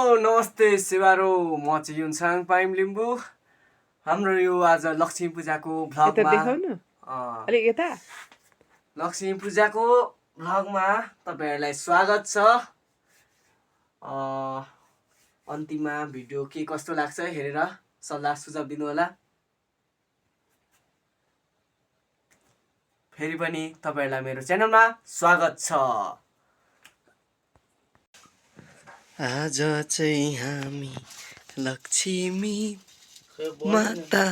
नमस्ते सेवारो म चाहिँ युनसाङ पाइम लिम्बू। हाम्रो यो आज लक्ष्मी पूजाको भ्लगमा लक्ष्मी पूजाको भ्लगमा तपाईहरुलाई स्वागत छ। अन्तिममा भिडियो के कस्तो लाग्छ हेरेर सल्लाह सुझाव दिनु होला। फेरि पनि तपाईहरुलाई मेरो च्यानलमा स्वागत छ। आज चाहिँ हामी लक्ष्मी माता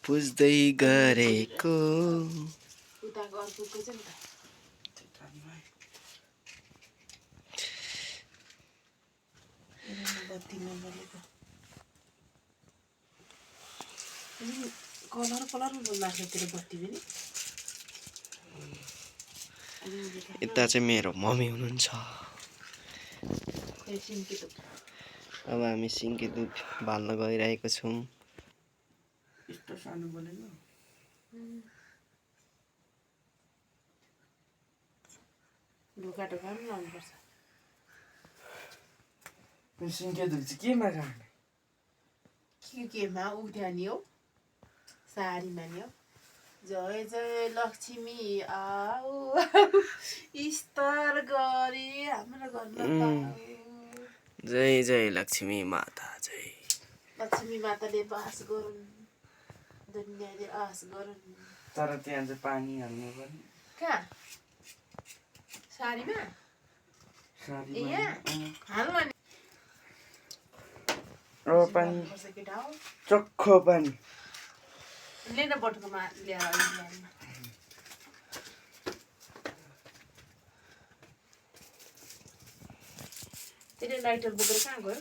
पुज्दै गरेको यता चाहिँ मेरो मम्मी हुनुहुन्छ। अब हामी सिन्की दुध बाल्न गइरहेको छौं। यस्तो सानो बोलेन ढोका ढोका पनि लाउनु पर्छ। सिन्की दुध चाहिँ केमा राख्ने? केमा उठानी हो साडीमा नि हो। जय जय लक्ष्मी आऊ स्तर गरी हाम्रो घरमा जय जय लक्ष्मी माता जय। लक्ष्मी माताले बास गरुन् दुनियाँले आस गरुन्। तर त्यहाँ चाहिँ पानी हाल्नु पर्ने। कहाँ? साडीमा? यहाँ हाल्नु नि। ओ पानी चोखो पानी लेन बटुकोमा ल्याएर तेरे लाइटर बोकेर कहाँ गयो?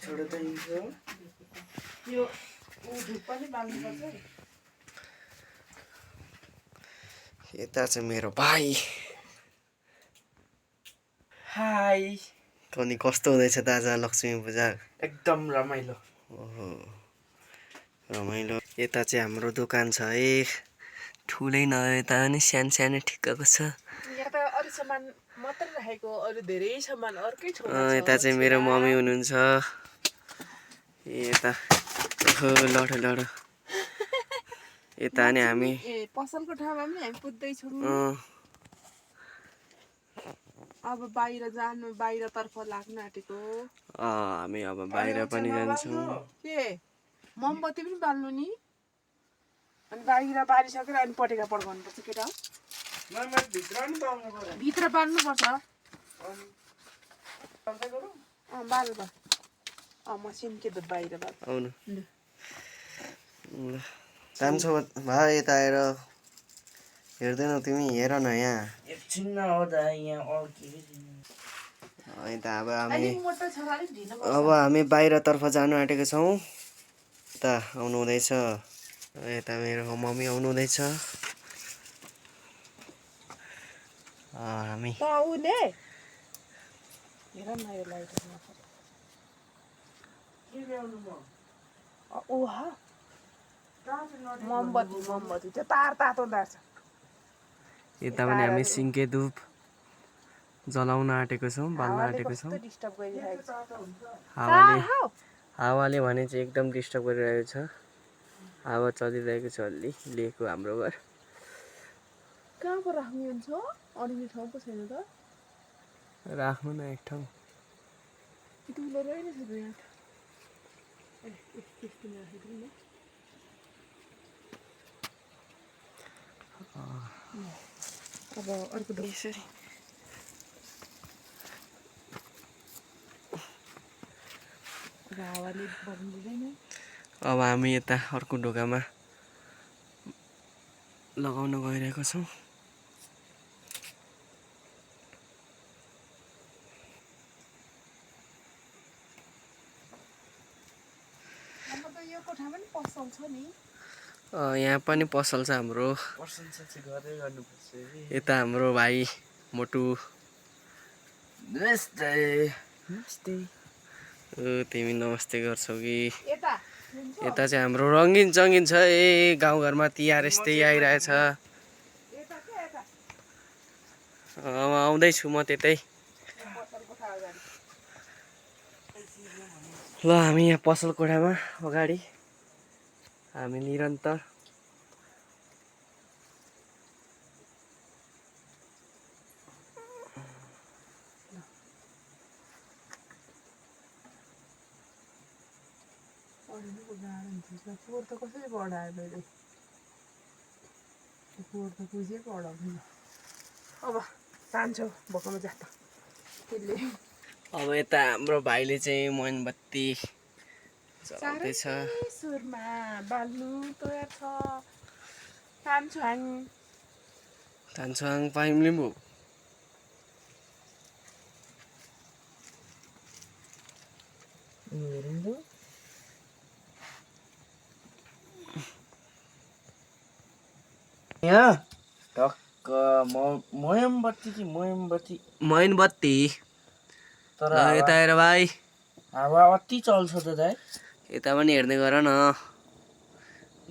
छोडो त यो धुप पनि बाल्नुपर्छ। यता चाहिँ मेरो भाइ। हाई अनि कस्तो हुँदैछ त आज लक्ष्मी पूजा? एकदम रमाइलो। ओहो रमाइलो। यता चाहिँ हाम्रो दोकान छ है, ठुलै नभए तापनि सानो सानो ठिक्कको छ। यहाँ त अरु सामान मात्र राखेको, अरु धेरै सामान अर्कै ठाउँमा छ। यता चाहिँ मेरो मम्मी हुनुहुन्छ। यता ओहो लडो लडो। यता नि हामी पसलको ठाउँमा पनि हामी पुग्दै छौं। अब बाहिर जानु, बाहिरतर्फ लाग्न आँटेको। हामी अब बाहिर पनि जान्छौं। के मोमबत्ती पनि बाल्नु नि? अनि बाहिर बालिसकेर अनि पटेका पड्काउनु पर्छ केटा। भित्र पनि बाल्नु पर्छ। भित्र बाल्नु पर्छ। बाल बा। मसिन के त बाहिर बाल। आउनु। ल जान्छौ भाइ यता आएर हेर्दैनौ तिमी? हेर न यहाँ एकछिन हो त यहाँ यता अब हामी बाहिरतर्फ जानु आँटेको छौं। यता आउनु हुँदैछ। यता मेरो मम्मी आउनु हुँदैछ। हामी ताउले हेर न यो लाइटमा के ल्याउनु म? ओहा मोमबत्ती त्यो तार तातो दार्छ। यता पनि हामी सिन्के धुप जलाउन आँटेको छौं, बाल्न आँटेको छौं। हावाले भने चाहिँ एकदम डिस्टर्ब गरिरहेको छ। हावा चलिरहेको छ अलि लिएको हाम्रो घर। कहाँ पो राख्नु हुन्छ? अडिने ठाउँ पो छैन त? राख्नु न एक ठाउँ। ठुलो रहेछ त यहाँ। अब अर्को यसरी हावाले बग्दैन। अब हामी यता अर्को ढोकामा लगाउन गइरहेको छौं। यहाँ पनि पसल छ हाम्रो। यता हाम्रो भाइ मोटु। नमस्ते। तिमी नमस्ते गर्छौ कि? यता चाहिँ हाम्रो रंगीन चंगीन छ। गाउँघरमा तिहार यस्तै आइरहेछ। आउँदैछु म त्यतै। ल हामी यहाँ पसल कोठामा अगाडि हामी निरन्तर पोहोर त कसरी पढायो मैले पोहोर त बुझे पढाउँदैन अब तान्छौ भोकमा जाता त्यसले अब यता हाम्रो भाइले चाहिँ मोमबत्ती चलाउँदैछ। सुरमा बाल्नु तयार छ तान्छाङ तान्छाङ पाइम लिम्बू यहाँ टक्क मोमबत्ती कि मोमबत्ती मोमबत्ती तर यता हेर भाइ हावा अति चल्छ त दाइ यता पनि हेर्दै गर न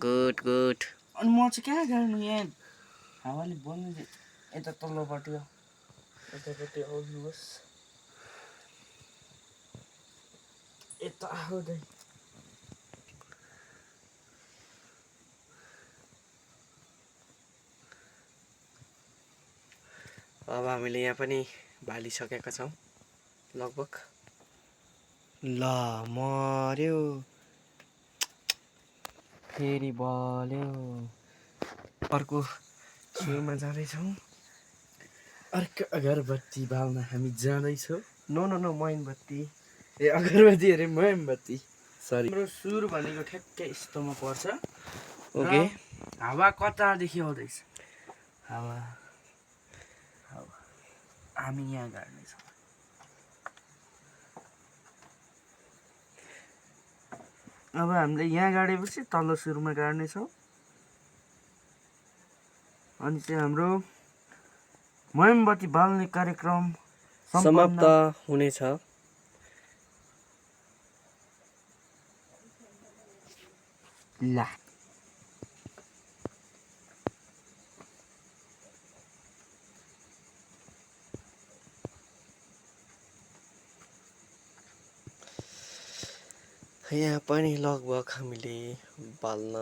गुड गुड अनि म चाहिँ कहाँ गाड्नु यहाँ हावाले बन्नु यता तल्लोपट्टि यतापट्टि आउनुहोस् यता आउँदै अब हामीले यहाँ पनि बालिसकेका छौँ लगभग ल मर्यो फेरि बल्यो अर्को छेउमा जाँदैछौँ अर्को अगरबत्ती बाल्न हामी जाँदैछौँ नो नो नो मोमबत्ती ए अगरबत्ती अरे मोमबत्ती सरी हाम्रो सुर भनेको ठ्याक्कै यस्तोमा पर्छ ओके हावा कतादेखि आउँदैछ हावा हामी यहाँ गाड्नेछौँ अब हामीले यहाँ गाडेपछि तल्लो सुरुमा गाड्नेछौँ अनि चाहिँ हाम्रो मोमबत्ती बाल्ने कार्यक्रम समाप्त हुनेछ। ला यहाँ पनि लगभग हामीले बाल्न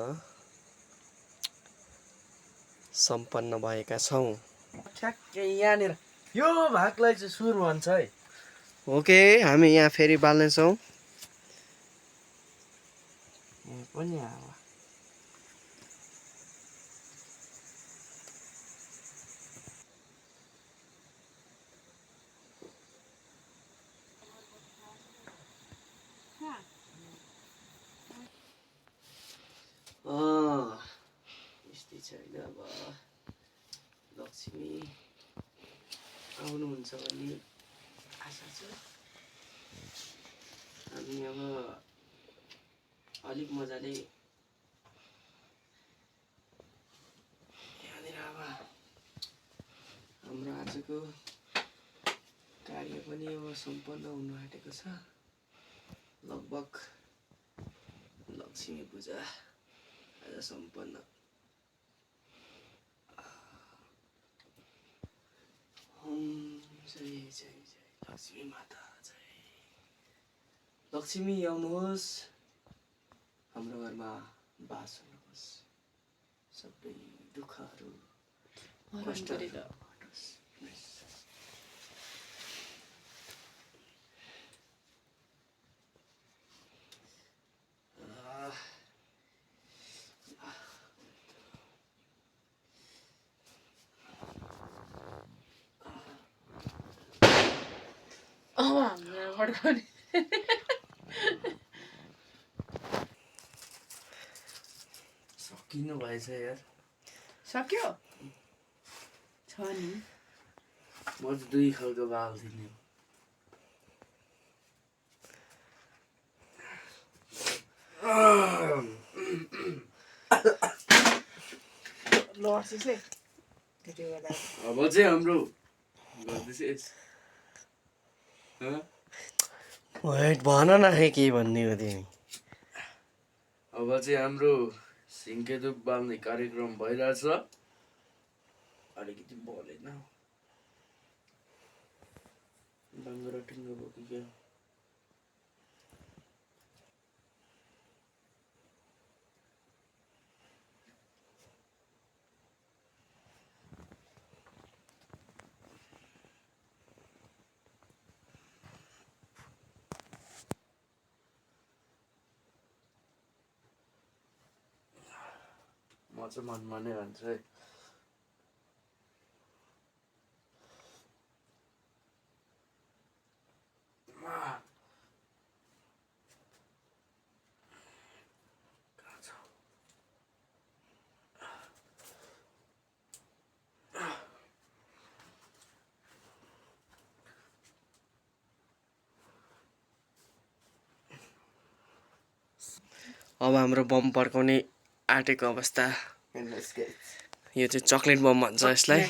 सम्पन्न भएका छौँ। ठ्याक्कै यहाँनिर यो भागलाई चाहिँ सुर भन्छ है। ओके हामी यहाँ फेरि बाल्नेछौँ। यहाँ पनि हावा यस्तै छ होइन। अब लक्ष्मी आउनुहुन्छ भन्ने आशा छ। हामी अब अलिक मजाले यहाँनिर अब हाम्रो आजको कार्य पनि अब सम्पन्न हुनु आँटेको छ। लगभग लक्ष्मी पूजा आज सम्पन्न। जय जय जय लक्ष्मी माता जय। लक्ष्मी आउनुहोस्, हाम्रो घरमा बास हुनुहोस्, सबै दुःखहरू कष्टहरू हटोस्। सकिनु भएछ यार। सक्यो छ नि म चाहिँ दुई खालको बाल्दिने। लसिसै त्यति बेला अब चाहिँ हाम्रो गर्दैछ। वेट भन न है के भन्ने हो तिमी। अब चाहिँ हाम्रो सिङ्केदुप बाल्ने कार्यक्रम भइरहेछ। अलिकति बोलेन ढङ्ग र ढुङ्ग बोकी क्या म चाहिँ मनमा नै भन्छु है अब हाम्रो बम पड्काउने आँटेको अवस्था यो चाहिँ चक्लेट बम भन्छ यसलाई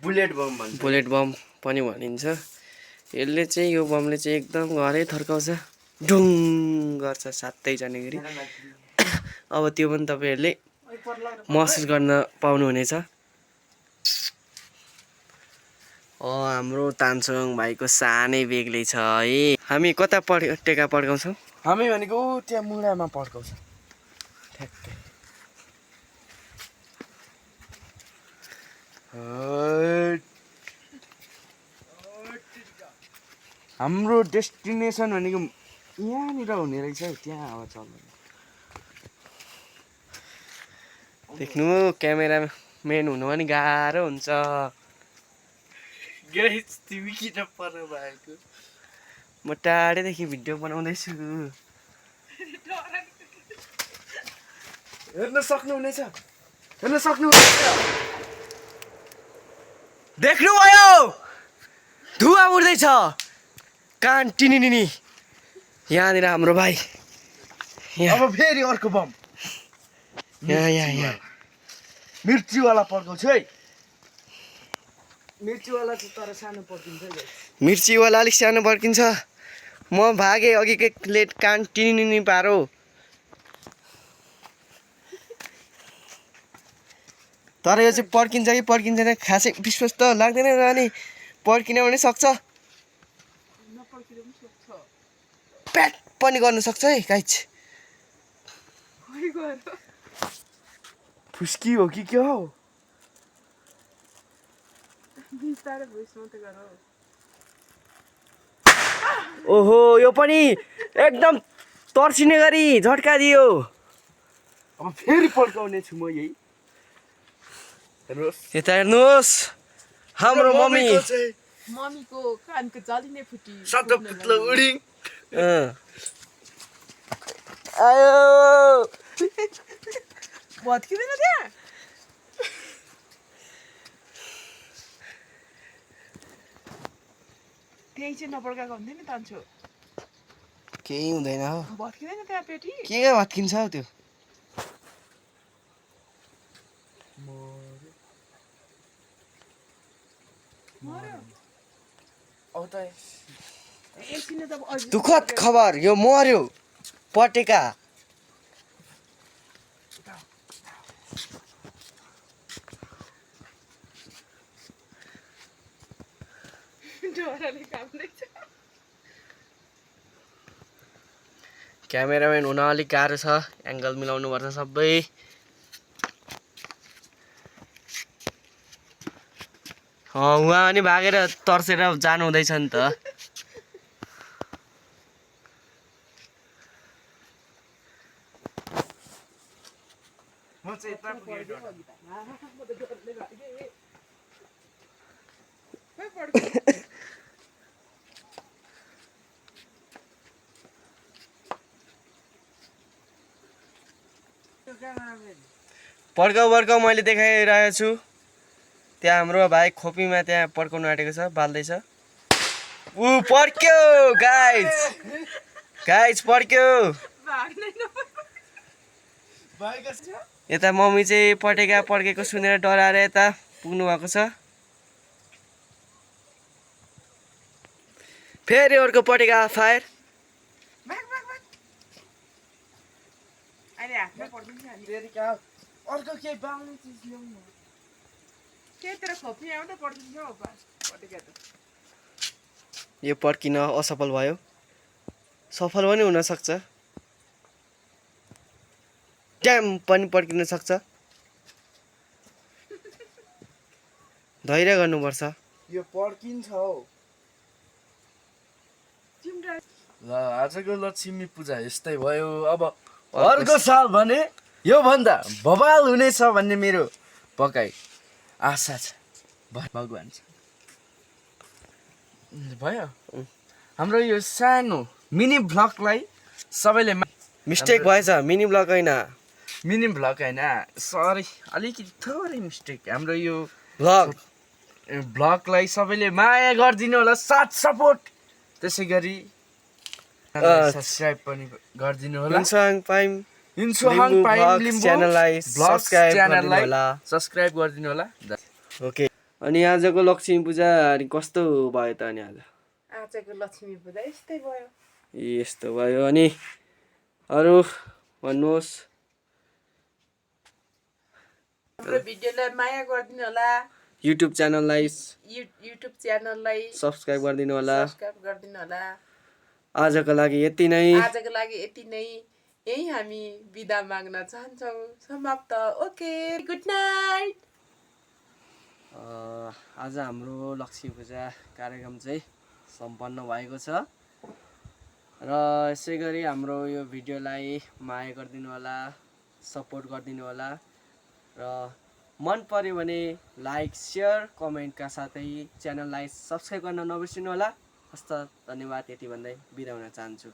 बुलेट बम पनि भनिन्छ यसले चाहिँ यो बमले चाहिँ एकदम घरै थर्काउँछ ढुङ गर्छ सातै जाने गरी अब त्यो पनि तपाईहरुले महसुस गर्न पाउनुहुनेछ हाम्रो तान्छोङ भाइको सानै बेग्लै छ है हामी कता टेका पड्काउँछौँ हामी भनेको त्यहाँ मुढामा पड्काउँछ ठ्याक्कै हाम्रो डेस्टिनेसन भनेको यहाँनिर हुने रहेछ हौ त्यहाँ अब चल्दैन देख्नु क्यामेराम्यान हुनु पनि गाह्रो हुन्छ गाइस तिमी किन पर भएको म टाढैदेखि भिडियो बनाउँदैछु हेर्न सक्नुहुनेछ देख्नुभयो धुवा उड्दैछ कान टिनिनिनी यहाँनिर हाम्रो भाइ अब फेरि अर्को बम यहाँ मिर्चीवाला पड्काउँछु है मिर्चीवाला चाहिँ तर सानो पड्किन्छ मिर्चीवाला अलिक सानो पड्किन्छ म भागे अघिकै लेट कान टिनिनिनी पारो तर यो चाहिँ पड्किन्छ कि पड्किँदैन खासै विश्वास त लाग्दैन र अनि पड्किन पनि सक्छ प्याट पनि गर्न सक्छ है गाइस फुस्की हो कि के हो ओहो यो पनि एकदम तर्सिने गरी झट्का दियो अब फेरि पड्काउने छु म यही हेर्नुहोस् यता हेर्नुहोस् हाम्रो मम्मीको कानको जाली नै फुटी सतो पुत्लो उडी आयो भत्किँदैन त्यहाँ त्यही चाहिँ नपड्काएको हुन्थ्यो नि तान्छो केही हुँदैन हो भत्किँदैन त्यहाँ पेटी के भत्किन्छ हौ त्यो दुःखद खबर यो मर्यो पटेका क्यामेराम्यान हुन अलिक गाह्रो छ एङ्गल मिलाउनु पर्छ सबै उहाँ पनि भागेर तर्सेर जानु हुँदैछ नि त पड्काउ मैले देखाइरहेको छु त्यहाँ हाम्रो भाइ खोपीमा त्यहाँ पड्काउनु आँटेको छ बाल्दैछ ऊ पड्क्यो गाइस पड्क्यो यता मम्मी चाहिँ पटेका पड्केको सुनेर डराएर यता पुग्नु भएको छ फेरि अर्को पटेका फायर अर्को केही बाल्ने चिज ल्याउनु के तेरो खोपी आउँदा पड्किन्छ हौ पटेका त यो पड्किन असफल भयो, सफल पनि हुन सक्छ, ड्याम पनि पड्किन सक्छ। धैर्य गर्नुपर्छ। यो पड्किन्छ हौ। ल आजको लक्ष्मी पूजा यस्तै भयो। अब अर्को साल भने यो भन्दा बवाल हुनेछ भन्ने मेरो पक्कै आशा छ। भगवान छ। भयो हाम्रो यो सानो मिनी भ्लगलाई सबैले मिस्टेक भएछ। मिनी भ्लग होइन, मिनी भ्लग होइन, सरी अलिकति थोरै मिस्टेक। हाम्रो यो भ्लगलाई सबैले माया गरिदिनु होला, साथ सपोर्ट। त्यसै गरी सब्स्क्राइब पनि गरिदिनु होला। च्यानललाई सब्स्क्राइब गरिदिनु होला। ओके, अनि आजको लक्ष्मी पूजा कस्तो भयो त? अनि आजको लक्ष्मी पूजा यस्तै भयो। यस्तो भयो। अनि अरू भन्नुहोस्। हाम्रो भिडियोलाई माया गरिदिनु होला। युट्युब च्यानललाई सब्स्क्राइब गरिदिनु होला। आजको लागि यति नै। यही हामी बिदा माग्न चाहन्छौँ। समाप्त। Okay, good night. आज हाम्रो लक्ष्मी पूजा कार्यक्रम चाहिँ सम्पन्न भएको छ र यसै गरी हाम्रो यो भिडियोलाई माया गरिदिनु होला, सपोर्ट गरिदिनु होला र मन पर्यो भने लाइक, सेयर, कमेन्टका साथै च्यानललाई सब्स्क्राइब गर्न नबिर्सिनु होला। हस्त, धन्यवाद। यति भन्दै बिदा हुन चाहन्छु।